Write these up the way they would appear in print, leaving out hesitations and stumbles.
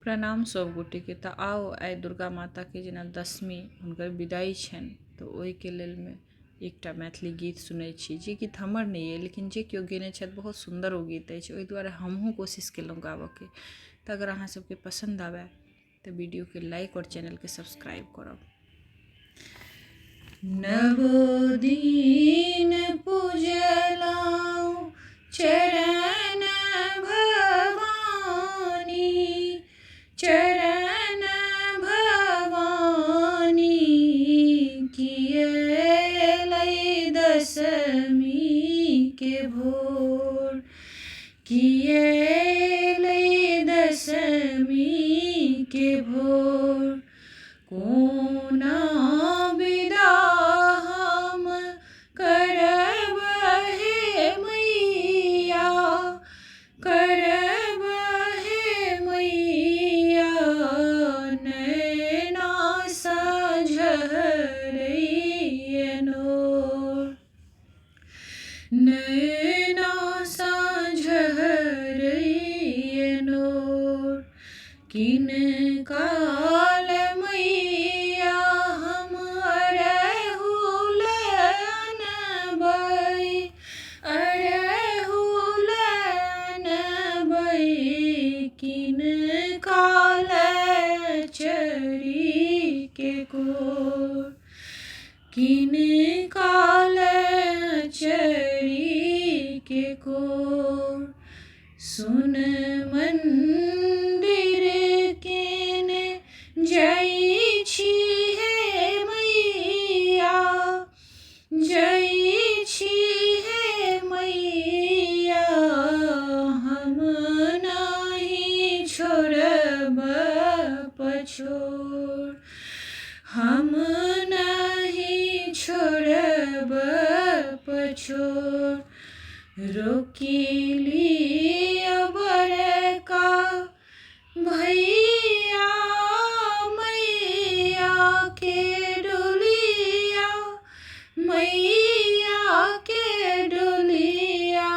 प्रणाम सब गोटेके। तऽ आउ आइ दुर्गा माताके जेना दशमी हुनकर विदाइ छनि, तऽ ओहिके लेल एकटा मैथिली गीत सुनै छी। जे गीत हमर नहि अइ, लेकिन जे केओ गयने छथि, बहुत सुन्दर ओ गीत अछि। ओहि दुआरे हमहूँ कोशिश केलहुँ गाबऽके। तऽ अगर अहाँ सबके पसन्द आबय तऽ वीडियोके लाइक आओर चैनलके सब्सक्राइब करब। नवो दिन पूजलहुँ चरण भवानी, चरण भवानी, किए दशमी के भोर, किए दशमी के भोर। कोना विदा हम करब हे मैया, करब हे मैया, नैना झहरैए नोर, नैना झहरैए नोर। किनकाल मैया हम अड़हुल अनबै, अड़हुल अनबै, किनकाल चरी के कोर, किनकाल चरी के कोर। सुन मन्दिर केने जाइ छी हे मैया, जाइ छी हे मैया, हम नहि छोड़ब पछोर, हम नहि छोड़ब पछोर। रोकि लिअ बड़का भैया मैया के डोलिया, मैया के डोलिया,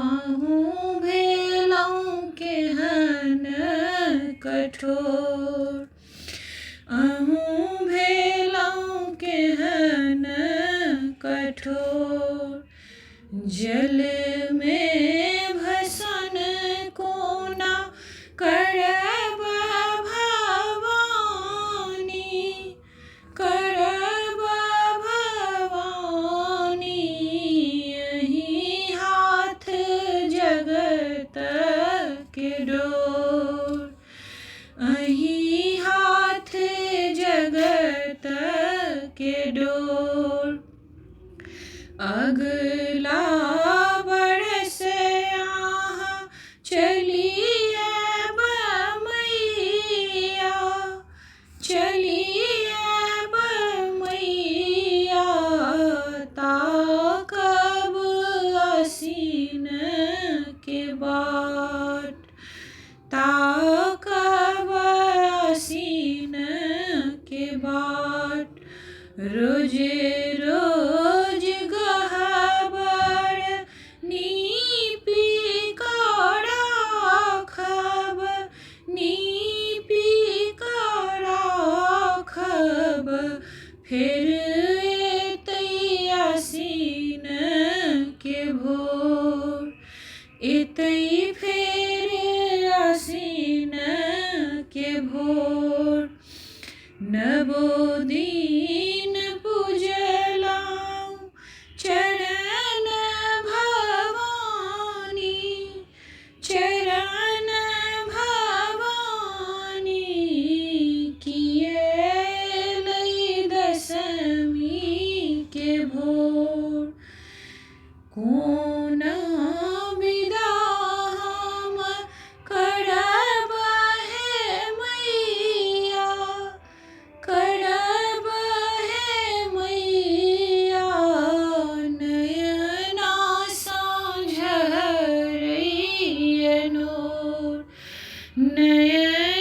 अहूँ भेलहुँ केहन कठोर, अहूँ भेलहुँ केहन कठोर। जलमे भसन कोना करब भवानी, करब भवानी, अहीं हाथ जगत के डोर, अहीं हाथ जगत के डोर। अगला बरस अहाँ चलि आयब मैया, चलि आयब मैया, ताकब आसीन के बाट, ताकब आसीन के बाट। रोजे रोज गहबर नीपि कऽ राखब, नीपि कऽ राखब, फेर एतै आसीन के भोर, एतै फेर आसीन के भोर। नवो दिन पूजलहुँ चरण भवानी, चरण भवानी, किए दशमी के भोर। कोना विदा हम करब हे मैया, करब हे मैया, नयना झहरैए नोर, नयना।